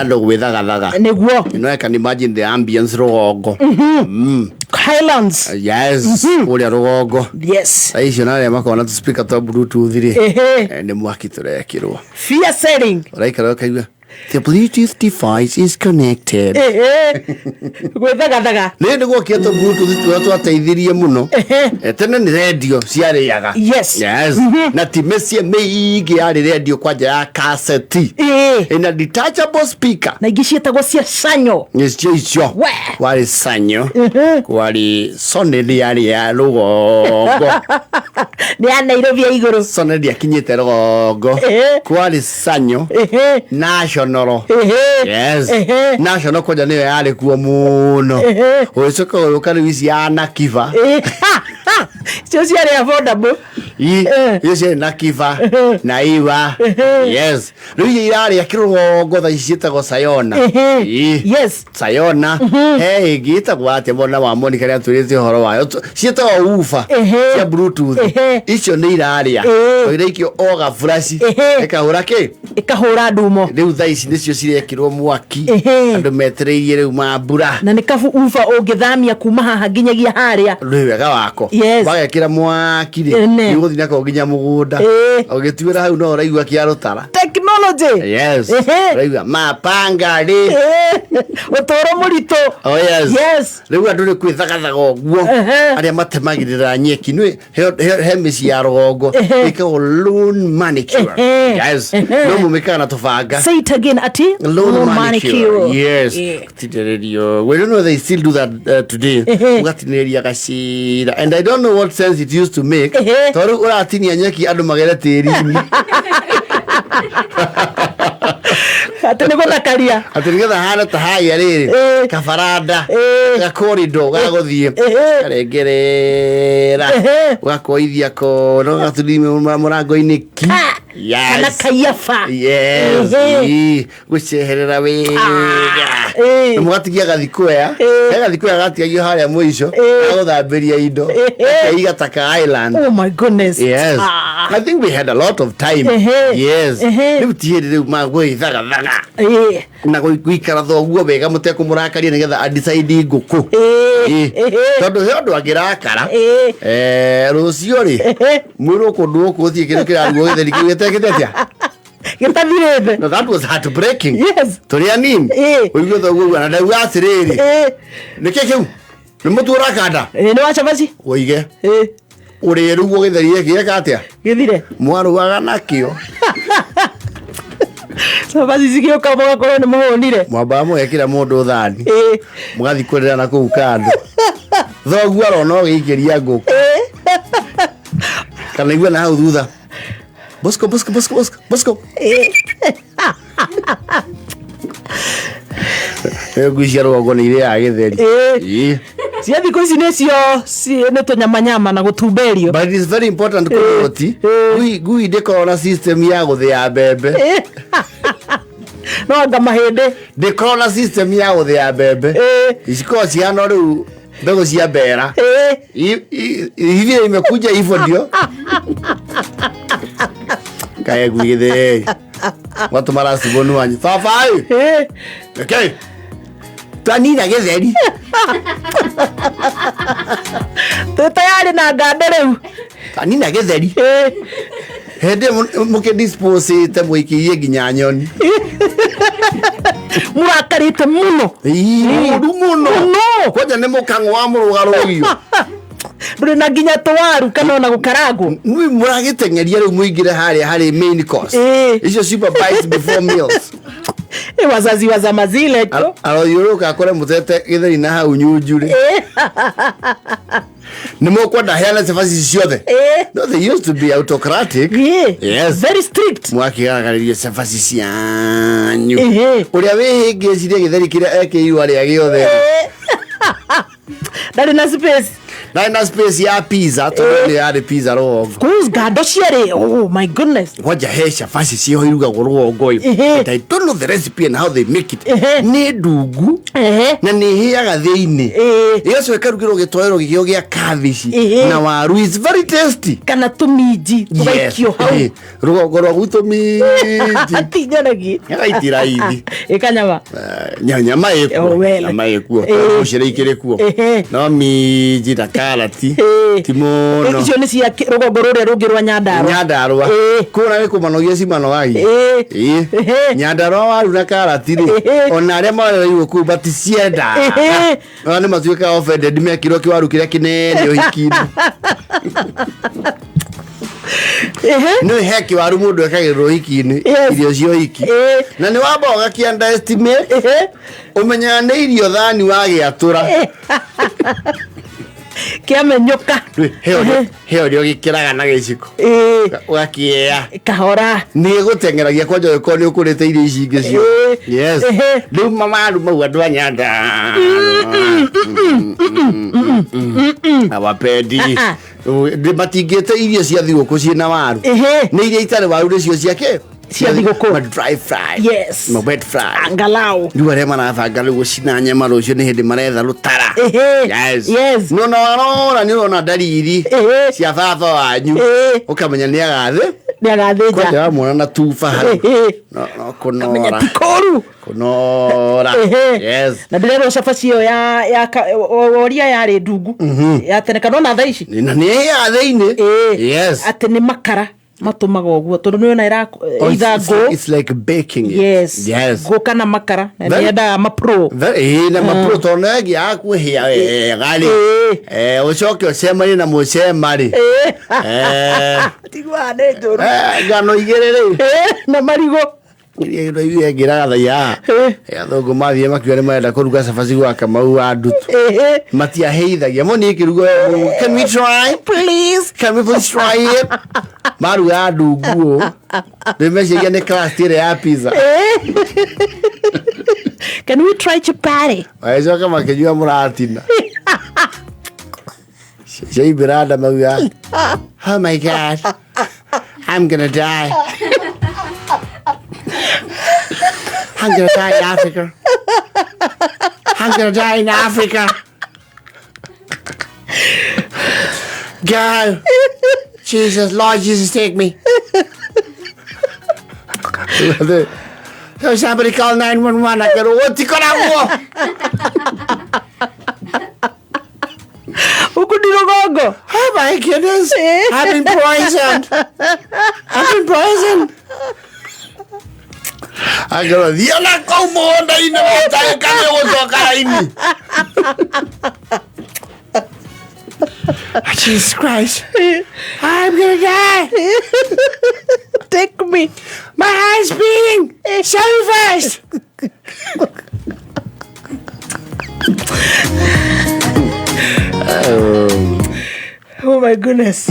Andũ gwĩthagathaga. Nĩguo. You know, I can imagine the ambience rũgongo. Highlands. Yes, kũrĩa rũgongo. Yes. Thaa icio na arĩa makoragwo na tũspeaker twa bluetooth rĩ, Ehe. nĩ mwaki tũrekĩrwo. Fear selling. Ũraikara ũkaigua the bluetooth device is connected. Ehe. Gwĩthagathaga. Nĩ nĩ gwokire tũ bluetooth tũrĩa twateithirie mũno. Ehe. Tene nĩ rendio ciarĩaga. Yes. Yes. Na ti mĩciĩ mĩingĩ yarĩ rendio kwanja ya kaseti. Ĩĩ. Ĩna detachable speaker. Na ingĩ ciĩtagwo cia sanyo. Nĩcio icio. We. Kwarĩ Sanyo. Kwarĩ Sony nĩ yarĩ ya rũgongo. Nĩ ya Nairobi ya igũrũ. Sony ndĩakinyĩte rũgongo. Ehe. Kwarĩ Sanyo. Ehe. National. Ehe. Yes. Ehe. National kwanja nĩyo yarĩ kuo mũno. Ehe. Ũgĩcoka ũgĩũka rĩu ici ya Nakiva. Ĩĩ. Icio ciarĩ affordable. I, icio ciarĩ Nakiva na Iwa. Yes. Rĩu iria irarĩa kĩrũgongo thaa ici ciĩtagwo Sayona. Ehe. Ĩ. Yes. Sayona. He ĩngĩ ĩtagwo atĩa mwana wa Monica nĩ atwĩrĩte ũhoro wayo. Ciĩtagwo woofer Ehe. cia bluetooth. Ehe. Icio nĩ irarĩa. Ĩĩ. To iraikio o gaburaci. Ehe. Ĩkahũra kĩ? Ĩkahũra ndumo. Rĩu thaa ici nĩcio cirekĩrwo mwaki. Ehe. Andũ metereirie rĩu mambura. Na nĩ kabu uba ũngĩthamia kuma haha nginyagia harĩa. Rĩ wega wako. Yes. Wagekĩra mwaki rĩ. Ene. Nĩ ũgũthiĩ nako nginya mũgũnda. Ĩĩ. Ũgĩtuĩra hau no ũraigua kĩa rũtara. Technology. Yes. Ehe. Ũraigua mapanga rĩ. Ĩĩ. Ũtũũro mũritũ. Oh yes. Yes. Rĩu andũ nĩ kwĩthagathaga ũguo. Ehe. Arĩa matemagĩrĩra nyeki nĩ he mĩciĩ ya rũgongo Ehe. ĩkagwo lawn manicure. Ehe. Yes. Ehe. No mũmĩkaga na tũbanga. Say it again, ati Lawn manicure. Yes. Yeah. Gũtinĩrĩrio. We don't know they still do that today. Ehe. Ũgatinĩrĩria gacira. And I don't know what sense it used to make. Ehe. Tondũ ũratinia nyeki andũ magere tĩri-inĩ. Atĩ nĩ gũthakaria. Atĩ nĩgetha hana ta haya rĩrĩ Ĩĩ. kabaranda Ĩĩ. gakorido ga gũthiĩ Ehe. karengerera Ehe. ũgakoithia kono gatuthime mũrango-inĩ ki Ah, kana Yes. kaiaba. Yes. Ehe. Ii, gũceherera wega. Ĩĩ. Na mũgatigia gathikuea. Ĩĩ. He gathikuea gatigagio harĩa mũico. Ĩĩ. Gagũthambĩria indo. Ehe. Gakeiga ta ka island. Oh my goodness. Yes. Ah. I think we had a lot of time. Ehe. Yes. Ehe. Rĩu ti hĩndĩ rĩu magwĩthagathaga. Ĩĩ. Na gũikara thoguo wega mũtekũmũrakaria nĩgetha adecide ngũkũ. Ĩĩ. Ĩĩ. Ehe. Tondũ he ũndũ angĩrakara. Ĩĩ. Rũciũ rĩ Ehe. mwĩrwo kũndũ gũkũ gũtirĩ kĩndũ kĩrarugwo gĩtheri kĩu gĩtekĩte atĩa? Gĩtathirĩte. No, that was heartbreaking. Yes. Tũrĩ anini. Ĩĩ. Ũigue thoguo uga na ndauga atĩrĩrĩ. Ĩĩ. Nĩkĩ kĩu? Nĩ mũtu ũrakanda? Ĩĩ, nĩ wa cabaci. Ũige. Ĩĩ. Ũrĩrugwo gĩtheri gĩkĩ gĩka atĩa? Gĩthire. Mwarugaga nakĩo. Cabaci cigĩũka mũgakorwo nĩ mũhũnire. Mwambaga mũgekĩra mũndũ thani. Ĩĩ. Mũgathiĩ kũrĩra na kũu kando. Thoguo arona ũgĩikĩria ngũkũ. Kana igua na hau thutha. Bosco, Bosco, Bosco, Bosco, Bosco. Rĩu ngui cia rũgongo nĩ irĩaga gĩtheri. Ĩĩ. Ĩĩ. Cia thikũ ici nĩcio nĩ tũnyamanyama na gũtumberio. But it is very important kũnoti. Ngui ndĩkoragwo na system ya gũthĩa mbembe. Ĩĩ. No anga mahĩndĩ. Ndĩkoragwo na system ya gũthĩa mbembe. Ĩĩ. Icikoragwo cihana rĩu mbegũ cia mbera. Ĩĩ. Hivi imekuja hivyo ndio. Kae ngui gĩtheri. Watũma raciboni wanyu. Baba ĩ. Ĩĩ. Okay. Twanina gĩtheri. Twĩ tayarĩ na ngande rĩu. Twanina gĩtheri. Ĩĩ. Hĩndĩ ĩyo mũkĩdispose-ĩte mũikĩirie nginya nyoni. Mũrakarĩte mũno. Ii, mũru mũno. Mũno. Kwanja nĩ mũkang'o wa mũrũgarũgio. Ndũrĩ na nginya tũwaru kana ona gũkarangwo. Nĩ mũragĩteng'eria rĩu mũingĩre harĩa harĩ main course. Ĩĩ. Icio super bites before meals. Ĩ, wazazi wa zama zile tu. Arothiũrũrũka akore mũtete gĩtheri na hau nyunju rĩ. Ĩĩ. Nĩ mũkwenda heane cabaci ici ciothe? Ĩĩ. No, they used to be autocratic. Ĩĩ. Yes. Very strict. Mwakĩgaragaririe cabaci cianyu. Ĩhĩ. Ũrĩa wĩhĩngĩcire gĩtheri kĩrĩa ekĩirwo arĩa gĩothe. Ĩĩ. Ndarĩ na space. Na space ya pizza tondũ nĩ yarĩ pizza rũgongo. Kũu ngando ciarĩ, oh my goodness. Kwanja he cabaci ciho irugagwo rũgongo. Ehe. But I don't know the recipe and how they make it. Ehe. Nĩ ndungu Ehe. na nĩ ĩhĩaga thĩinĩ. Ĩĩ. Ĩgacoka ĩkarugĩrwo gĩtoero gĩkĩo gĩa kabici Ehe. na waru. It's very tasty. Kana tũminji tũgaikio hau. Ĩĩ. Rũgongo rwa gwitũ minji. Tinyanagi. Iti raithi. Ĩkanyama. Nyama ĩkuo. Oh, well. Nyama ĩkuo. Ĩĩ. Mũcere ikĩrĩ kuo. Ehe. No minji na karati Ĩĩ. ti mũno. Icio nĩ cia rũgongo rũrĩa rũngĩ rwa Nyandarua. Nyandarua. Ĩĩ. Kũu nĩ kũmanogia cimanogagia. Ĩĩ. Ĩĩ. Ehe. Nyandarua waru na karati rĩ, Ehe. ona arĩa marereirwo kũu maticiendaga. Ehe. Ona nĩ matuĩkaga offended mekĩrwo kĩwaru kĩrĩa kĩnene ũhiki-inĩ. Ehe. Nĩ he kĩwaru mũndũ ekagĩrĩrwo ũhiki-inĩ, Yes. irio cia ũhiki. Ĩĩ. Na nĩ wamba ũgakĩ underestimate, Ehe. ũmenyaga nĩ irio thani wagĩatũra. Kĩamenyũka. He ũrĩa ũgĩkĩraga na gĩciko. Ĩĩ. Ũgakĩea. Kahora. Nĩ ĩgũteng'eragia kwanja ũngĩkorwo nĩ ũkũrĩte irio ici ingĩ cio. Ĩĩ. Yes. Ehe. Rĩu mamaru mau andũ a Nyandarua hawapendi. Ah, Matingĩte irio cia thigũkũ ciĩna waru. Ehe. Nĩ iria itarĩ waru nĩcio ciake. Cia thigũkũ. Ma dry fry. Yes. Ma wet fry. Angalau. Rĩu arĩa marabanga rĩu gũcina nyama rũciũ nĩ hĩndĩ maretha rũtara. Ehe. Yes. Yes. No na warora nĩ ũrona ndariri Ehe. cia baba wanyu. Ĩĩ. Ũkamenya nĩ agathĩ. Nĩ agathĩnja. Kwanja wamwona na tuba hau. Ehe. No Kamenya kũnora. ti kũru. Kũnora. Ehe. Yes. Na ndĩrerwo cabaci ĩyo ya woria yarĩ ndungu ya tene kana ona thaa ici. Na nĩ ĩhĩaga thĩinĩ. Ĩĩ. Yes. Atĩ nĩ makara matũmaga ũguo tondũ nĩ ona ĩra Oh, either ngũ. It's like baking it. Yes. Yes. Ngũ kana makara. Na Very- nĩ yendaga mapro. Ĩĩ na mapro tondũ no ĩngĩaga kwĩhĩa wega rĩ. Ĩĩ. Ũcoke ũcemanie na mũcema rĩ. Ĩĩ. Eh. Tiguaga nĩ njũru. Ngano igĩrĩ rĩ. Ĩĩ, na marigũ. Iria ĩngĩraga thaia. Ĩĩ. Athũngũ mathiĩ makiuga nĩ marenda kũruga cabaci gwa Kamau wa Ndutu. Ĩĩ. Matiahĩithagia mo niĩ kĩrugo. Can we try? Please. Can we please try it? Maruga ndungu ũũ. Rĩu meciria nĩ crust ĩrĩa ya pizza. Ĩĩ. Can we try chapati? Magĩcoka makĩnyua mũratina. Ciaimbĩra nda mauga, oh my God, I'm gonna die. I'm gonna die in Africa. I'm gonna die in Africa. God, Jesus, Lord Jesus, take me. So somebody call 911. I go, what you gonna Huku ni rũgongo. Oh my goodness. I've been poisoned. I've been poisoned. Angĩrwo thiĩ ona kũu mũgũnda-inĩ wetagĩka nĩ ũgũcoka raini. Jesus Christ. I'm gonna die. Take me. My heart's beating so fast. Oh my goodness.